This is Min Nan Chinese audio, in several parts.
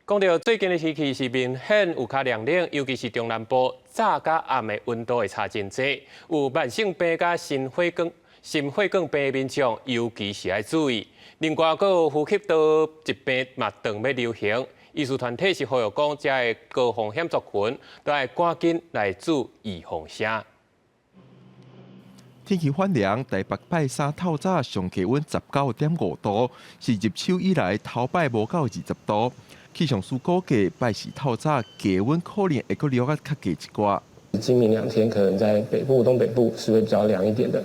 講到最近的天氣是明顯有較涼冷，尤其是中南部早佮暗的溫度會差真濟，有慢性病佮心血管病的民眾，尤其是愛注意。另外，閣有呼吸道疾病嘛，轉欲流行。醫師團體是呼籲講，這个高風險族群都愛趕緊來注預防射。天氣反涼，台北拜三透早上低溫19.5度，是入秋以來頭擺無到20度。氣象署估計，拜四透早低溫可能會閣落較低一寡。今明兩天可能在北部、東北部是會比較涼一點的，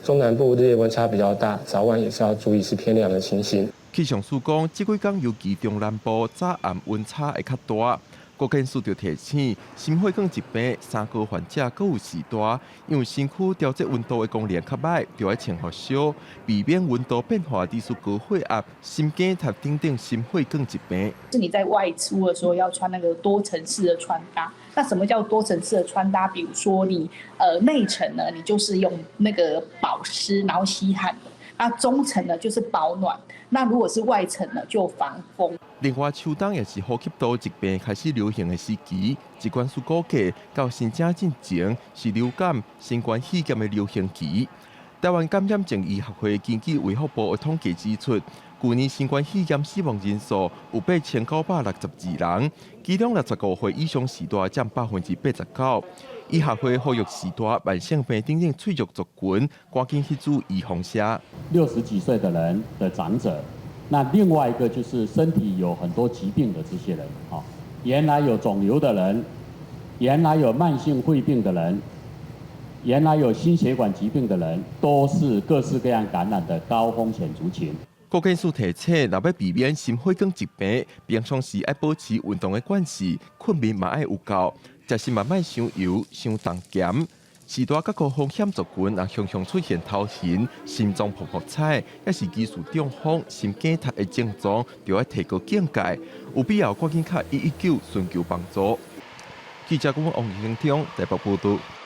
中南部日夜溫差比較大，早晚也是要注意是偏涼的情形。氣象署講，這幾工尤其中南部早暗溫差會較大。國健署就提醒，心血管疾病三高患者閣有序大，因為身軀調節溫度的功能較䆀，就愛穿予少，避免溫度變化致使高血壓、心梗塞等等心血管疾病。是你在外出的時候要穿那個多層次的穿搭。那什麼叫多層次的穿搭？比如說你內層呢，你就是用那個保濕，然後吸汗的；那中層呢就是保暖，那如果是外層呢就防風。另外，秋冬也是呼吸道疾病開始流行的時期。疾管署估計，到新正進前是流感、新冠肺炎的流行期。台灣感染症醫學會根據衛福部的統計指出，舊年新冠肺炎死亡人數有8962人，其中65歲以上序大佔89%。醫學會呼籲序大慢性病等等脆弱族群，趕緊去注預防射。60幾歲的人的長者。那另外一個就是身體有很多疾病的這些人，哈，原來有腫瘤的人，原來有慢性肺病的人，原來有心血管疾病的人，都是各式各樣感染的高風險族群。國健署提醒，若欲避免心血管疾病，平常時愛保持運動的慣勢，睏眠嘛愛有夠，食食嘛莫傷油、傷重鹹。序大佮高風險族群，若常常出現頭暈、心臟噗噗踩，抑是疑似中風、心梗塞的症狀，就愛提高警戒，有必要趕緊敲119尋求幫助。記者顧問王興中台北報道。